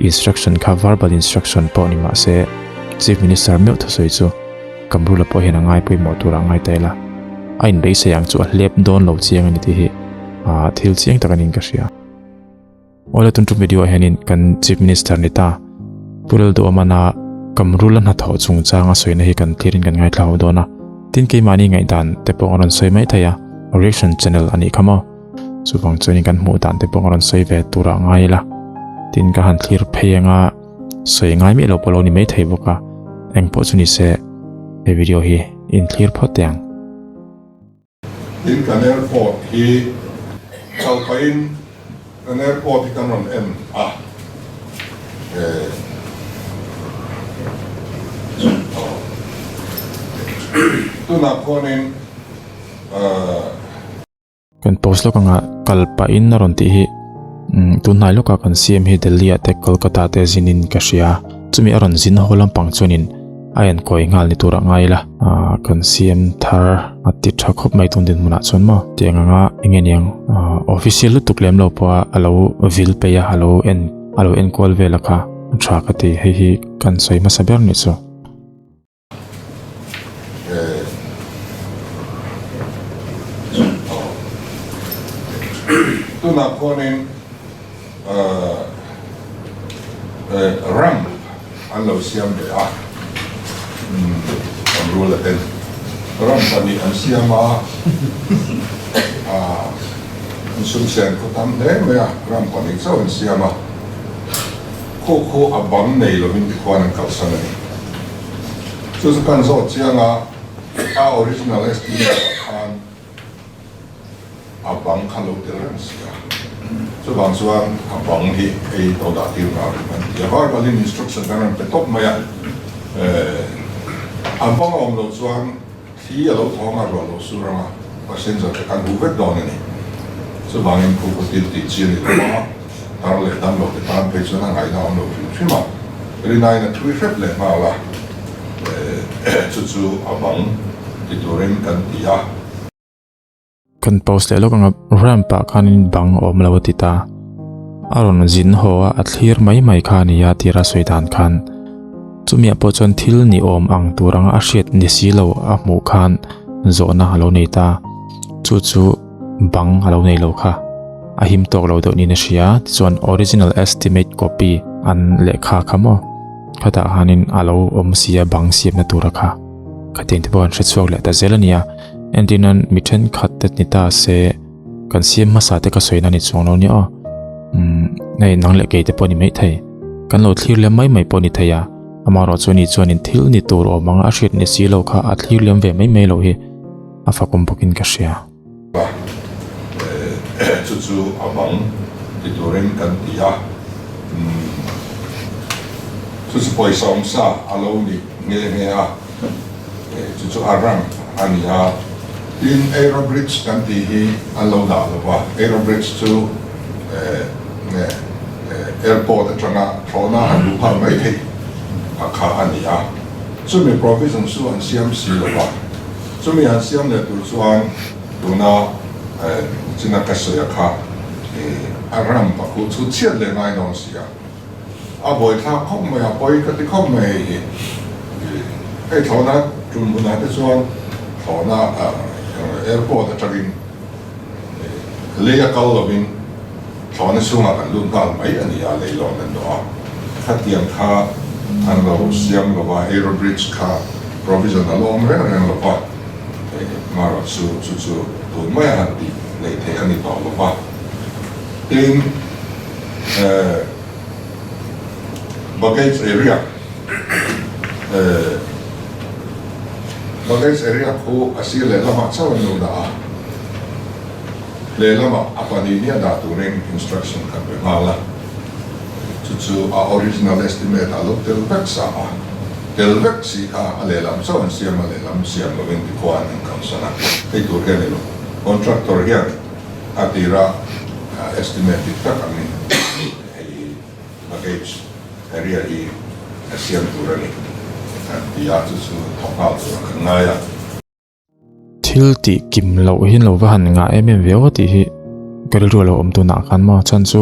Instruction kha verbal instruction pawh ni mah se Chief Minister meuh thusawi chu Kamrula pawh hian a ngai pawimawh tur ah ngai ta ila. A inbeisei ang chu a hlep dawn lo chiang a ni tih hi thil chiang tak a niin ka hria. Awle tun tum video ah hianin kan Chief Minister ni ta Pu Lalduhawmana Kamrula hnathawh chungchang a sawina hi kan thlirin kan ngaithla ho dawn a. Tin keimahni ngaihdan te pawh a rawn sawi mai thei a, reaction channel a nih kha maw. Chuvang chuanin kan hmuh dan te pawh a rawn sawi ve tur ah ngai ila. Tin ka han thlir phei anga sawi ngai miah lo pawh lo ni mai thei bawk a, eng pawh chu ni se he video hi in thlir phawt teh ang. Tin kan airport hi kal pahin kan airport hi kan rawn en a eh tunah khuanin eh. Kan post lawk anga kal pahin a rawn tih hi tunhnai lawkah kan CM hi Delhi ah te Kolkata te zinin ka hria chumi a rawn zin haw lampang chuanin a enkawi nghal ni turah ngai ila kan CM thar a ti tha khawp mai tun dinhmunah chuan maw tiang anga enge niang official lutuk lem lo pawha a lo vil peih a a lo en a lo enkual vel a kha a tha ka ti hei hi kan sawi hmasa ber nih chu. Tunah khuanin ramp an lo siam ve a, kan rul a ten ramp pahnih an siam a, an sumsen khaw tam hle mai a, ramp pahnih chauh an siam a. Khaw khaw a bang nei lovin tikhuan an kalsan a ni. Chu chu kan zawt chiang a, a original estimate ah khan a bang kha lo tel reng si a. Chuvang chuan a bang hi ei to dah tir nghal reng an ti a. Verbal in instruction kan rawn pe tawp mai a, a bang a awm loh chuan Thli a lo thawng a, ruah lo sur ang a, passenger te kan huh vek dawn a ni. Chuvangin khu khaw til tih chi a ni lo a, tar leh dam lo te tan phei chuan a ngaihna a awm lo hrim hrim a, rinaiin a thui hrep leh nghal a, chu chu a bang ti turin kan ti a. Kan post leh lawk anga ramp ah khanin bang a awm lo a ti ta. A rawn zin haw a, a thlir mai mai kha a ni a tira sawi dan khan. Chumiah pawh chuan thil ni awm ang tur anga a hriat ni si lo a hmuh khan zawhna a lo nei ta. Chu chu bang a lo nei lo kha. A him tawk lo deuh niin a hria. Tichuan original estimate copy an lehkha kha maw? Khatah khanin a lo awm si a bang siamna tura kha. Khatiang te pawh an hre chhuak leh ta zel a nia. Entirnan mi thenkhat te ni ta se kan siam hmasa te ka sawi na ni chuang lo nia aw. Umm hei nang leh kei te pawh ni mai thei. Kan lo thlir lem mai mai pawh ni thei a. Amaherawh chu ni chuanin thil ni tur awm anga a hriat ni si lo kha a thlir lem ve mai mai lo hi a fakawm bawkin ka hria. Chu chu a bang ti turin kan ti a, chu chu pawisa awm sa a lo ni nghe nghe a, chu chu a ramp a ni a. Tin, Aero Bridge kan tih hi an lo dah lo va, Aero Bridge chu airport atanga thlawhna han luh nghal mai theih a kha a ni a, chumi provision chu an siam si lo va. Chumi han siam leh tur chuan tuna china ka sawi a kha a ramp a khuh chhut chhiat leh ngai dawn si a, a buaithlak khawp mai a, pawi ka ti khawp mai hei hi. Hei thlawhna tum hunah te chuan thlawhna airport atangin lei a kal lovin thlawhna chhungah kan lut nghal mai a ni a, lei lawn an dawh a, khatiang kha an lo siam lo va, aero bridge kha provision a lo awm reng reng lo va, marawh chu chu chu tun mai a han tih lei theih a ni tawh lo va, tin baggage area baggage area khu a sir lehlamah chauh an lo dah a. Lehlamah a pahnih nia dah turin instruction kan pe nghal a, chu chu a original estimate ah lo tel vek sa a, tel vek si kha a lehlam chauh an siam a, lehlam siam lovin tikhuan an kalsan a, hei tur hian ilo contractor hian a tira estimate dik tak angin hei baggage area hi a siam tur a ni an ti a, chu chu thawk nghal tur an ngai a. Thil tih kim loh hi lo va han ngah em em viau a tih hi ka rilru a lo awm tunah khan maw chuan chu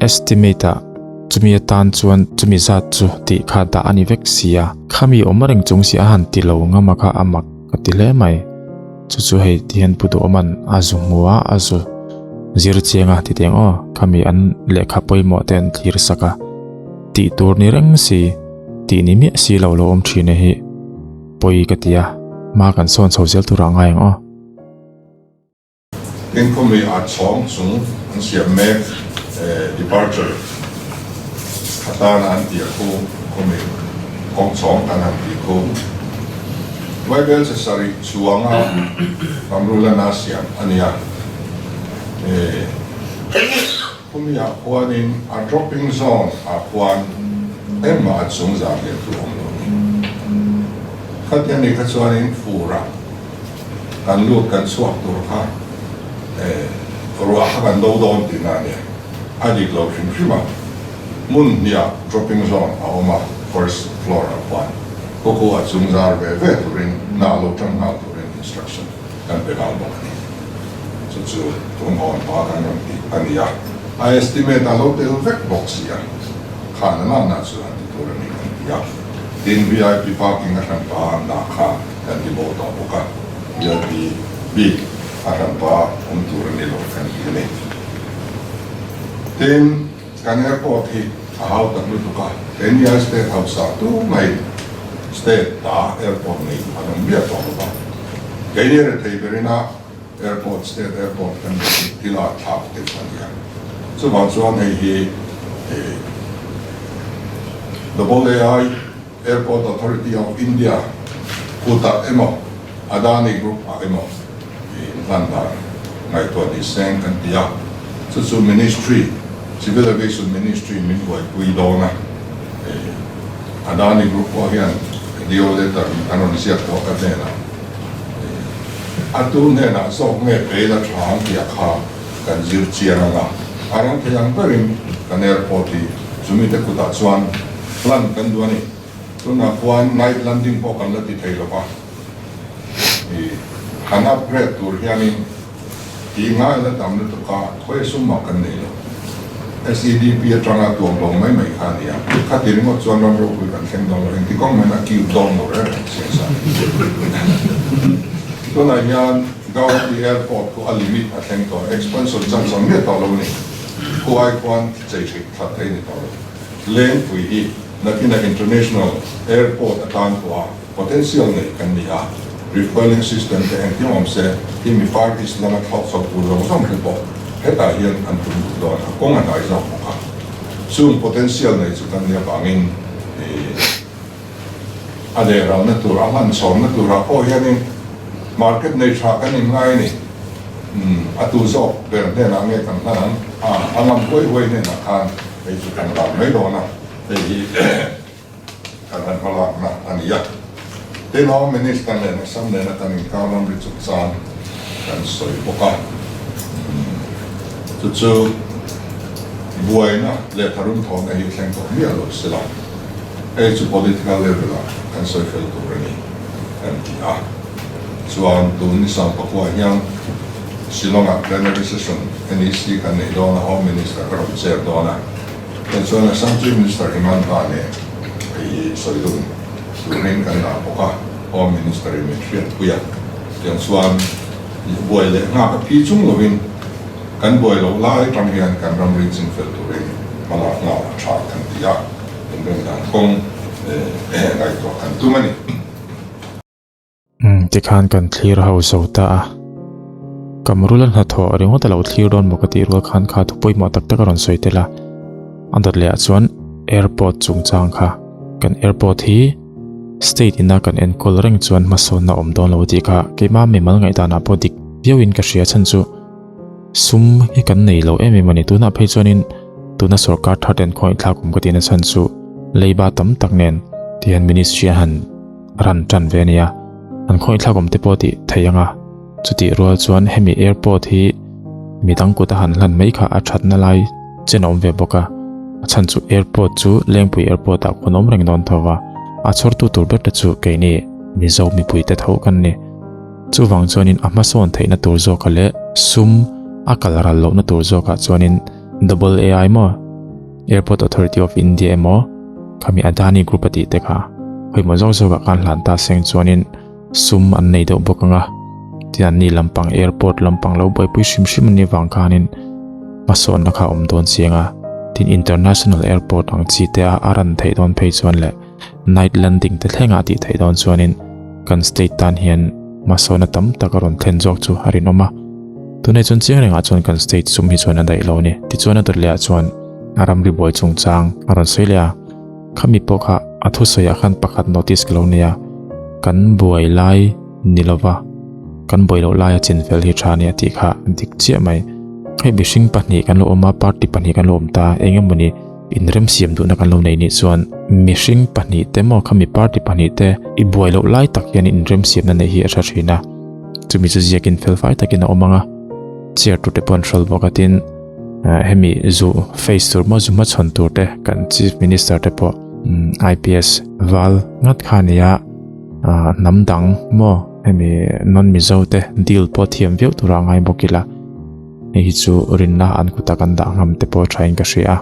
estimate ah. Chumi atan chuan chumi zat chu tih kha dah a ni vek si a. Khami awm reng chung si a han ti lo ngam a kha a mak ka ti hle mai. Chu chu hei ti hian Pu Duhawman a zu hmu a, a zu zir chiang a ti teng aw, khami an lehkha pawimawh te an thlir sak a. Tih tur ni reng si, tih ni miah si lo lo awm thin e hi pawi ka ti a, hma kan sawn chho zel turah ngai ang aw. Tin khawmi a chhawng chung an siam mek departure atana an tih a khu khawmi kawng chhawng kan han tih khu Vaibelchhe sarih chuanga Kamrulana siam a nia. Khawmi ah khuanin a dropping zone ah khuan engmah a chung zah leh tur awm lo ni. Khatia ni kha chuanin fur ah kan lut kan chhuak tur kha ruah kha kan do dawn tihna a nia. A dik lo hrim hrim a, hmun hniah dropping zone a awm a, first floor ah khuan khawkhu a chung zar ve ve turin hna lo tang nghal turin instruction kan pe nghal bawk a ni. Chu chu tum hawn hma kan rawn tih a ni a, a estimate a lo tel vek bawk si a, khan a nana chu han ti tur a ni kan ti a. Tin, VIP parking a hranpa dah kha kan ti bo tawh bawk a, VIP bik a hranpa awm tur a ni lo kan ti a ni. Tin, kan airport hi a hau tak lutuk a, keini state hausa tu mai state ta airport nei an awm miah tawh lo va, keini rethei berina airport state airport kan nei hi thil a thlak deuh a nia. Chuvang chuan hei hi WAI Airport Authority of India kutah emaw Adani Group ah emaw inhlan dan ngaihtuah ni seng kan ti a, chu chu Ministry, Civil Aviation Ministry min buaipui dawn a, Adani Group pawh hian DO letter an rawn ziak tawh ka hnenah, a tu hnenah zawk nge bail a tha ang tih a kha kan zir chiang ang a, a rang thei ang berin kan airport hi chumite kutah chuan plan kan duh a ni. Tunah khuan night landing pawh kan la ti thei lo va, i han upgrade tur hianin tih ngai la tam lutuk a, khawi sum mah kan nei lo. SEDP atanga tuam lo mai mai kha a ni a, khati ringawt chuan ram ropui kan thleng dawn lo, engti kawng mahin a cute dawn lo reng reng chiang sa. Tunah hian Guwahati Airport khu a limit a thleng tawh, expansion chang chang miah tawh lo a ni. Khuai khuan chei hrih that thei ni tawh lo. Lengpui hi nakina International Airport atan pawha potential nei kan ni a, refuelling system te engkim awm se, hi mi Far East lama thlawk chho tur zawng zawng te pawh hetah hian an tum duh dawn a, kawng a hnai zawk bawk a. Chung potential nei chu kan nih avangin a lehramna tur, a hmanchhawmna turah pawh hianin market nei tha kan inngai a ni. A tu zawk ber hnenah nge kan hman ang? A ngam huai huai hnenah khan hei chu kan lam mai dawn a, hei hi kan han hmalakna a ni a. Tin, Home Minister nen Assam nena kan inkar ramri chungchang kan sawi bawk a, chu chu buaina leh tharum thawhna hi thleng tawh miah lo sela, hei chu political level ah kan sawi fel tur a ni kan ti a. Chuan tun ni Sangpakua hian Shillong-ah plenary session NEC kan nei dawn a, Home Minister ka rawn chair dawn a. Hei chuan Assam Chief Minister Himanta nen hei hi sawi dun turin kan dah bawk a, Home Minister in min hriatpui a. Tiang chuan buai leh nghak a phi chung lovin kan buai loh lai atang hian kan ramri chingfel turin hmalak nghal a tha kan ti a, inrem dan kawng ngaihtuah kan tum a ni. Umm tikhan kan thlir ho zo ta a, Kamrula hnathawh ringawt a lo thlir dawn maw ka tih rual khan kha thu pawimawh tak tak a rawn sawi tel a, a dawt leh ah chuan airport chungchang kha kan airport hi state ina kan enkawl reng chuan hmasawnna awm dawn lo tih kha keimah mimal ngaihdanah pawh dik viauin ka hria chhan chu sum hi kan nei lo em em a ni tunah phei chuanin tuna sorkar thar ten khawngaih thlak awm ka tihna chhan chu leiba tam tak nen tihian ministry a han ran tan ve a nia, an khawih thlak awm te pawh tih theih ang a, chutih rual chuan hemi airport hi midang kut a han hlan mai kha a thatna lai chen a awm ve bawk a, a chhan chu airport chu Lengpui airport ah khawn awm reng dawn tho va, a chhawrtu tur ber te chu keini Mizo mipui te tho kan ni. Chuvang chuanin a hmasawn theihna tur zawka leh sum a kal ral lohna tur zawkah chuanin double AI maw? Airport Authority of India emaw khami Adani Group a tih te kha hawimaw zawk zawkah khan hlan ta seng chuanin sum an nei deuh bawk ang a, tin an ni lampang airport lampang lo buaipui hrim hrim an nih vang khanin hmasawnna kha a awm dawn chiang a, tin international airport ang chi te a a ran theih dawn phei chuan leh night landing te thlengah tih theih dawn chuanin kan state tan hian hmasawnna tam tak a rawn thlen zawk chu a rinawm a, tunah chuan chiang rengah chuan kan state sum hi chuan a daih lo a ni. Tichuan a dawt leh ah chuan a ramri buai chungchang a rawn sawi leh a. Khami pawh kha a thusawiah khan pakhat notice ka lo nei a, kan buai lai ni lova kan buai loh laia chinfel hi tha nia tih kha dik chiah mai. Hei mihring pahnih kan lo awm a, party pahnih kan lo awm ta, eng emawni inremsiam duhna kan lo nei nih chuan mihring pahnih te maw khami party pahnih te i buai loh lai tak hian inremsiamna neih hi a tha thin a, chumi chu ziakin felfai takin a awm ang a, chair tur te pawh an hrawl bawk a tin. Hemi zu face tur maw zu hmachhawn tur te kan chief minister te pawh IPS val ngat kha nia hnam dang maw hemi non mizo te deal pawh thiam viau tura ngai bawk ila hei hi chu rinna an kuta kan dah ngam te pawh thain ka hria a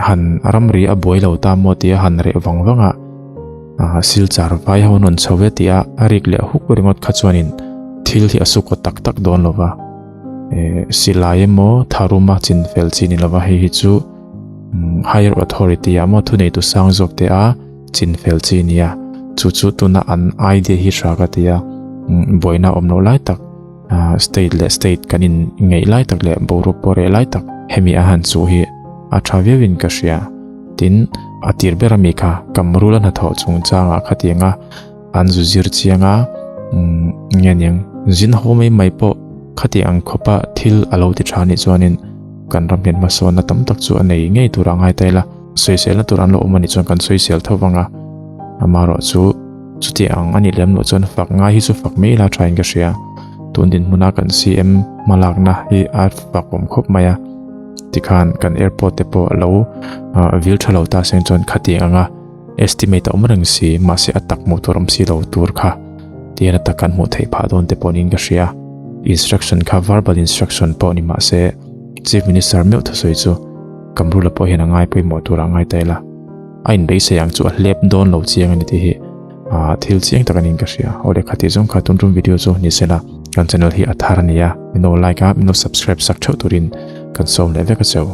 han ramri a buai lo ta maw tia han reh vang vang a silchar vai ho an rawn chho ve tia a rik leh huk ringawt kha chuanin thil hi a su kaw tak tak dawn lova. Silai emaw tharuma chinfel chi ni lova hei hi chu higher authority ah maw thuneitu sang zawk te a chinfel chi nia chu chu tuna an idea hi hra ka ti a buaina awm loh lai tak state leh state kan in ngeih lai tak leh boruak pawh reh lai tak hemi a han chuh hi a tha viau in ka hria tin a tir ber ami kha Kamrula hnathawh chungchangah khatianga An zu zir chiang a, nge niang, zin ho mai mai pawh khati ang khawpa thil a lo ti tha nih chuanin kan ram hian hmasawnna tam tak chu a nei ngei tur a ngai ta ila, sawiselna tur an lo awm a nih chuan kan sawisel tho vang a, amaherawh chu chuti ang a nih lem loh chuan fak ngai hi chu fak mai ila thain ka hria, tun dinhmuna kan CM hmalakna hi a fak awm khawp mai a, tikhan kan airport te pawh a lo vil tha lo ta seng chuan khati ang a. Estimate a awm reng si, mahse a tak hmuh tur awm si lo tur kha tihian a tak kan hmuh theih phah dawn te pawh niin ka hria. Instruction kha verbal instruction pawh ni mahse Chief Minister meuh thusawi chu Kamrula pawh hian a ngai pawimawh tur ah ngai ta ila. A inbeisei ang chu a hlep dawn lo chiang a ni tih hi thil chiang tak a niin ka hria. Aw lehkha tih zawng kha tun tum video chu ni sela kan channel hi a thar a ni a, min lo like a, min lo subscribe sak theuh turin kan sawm leh vek a cheu.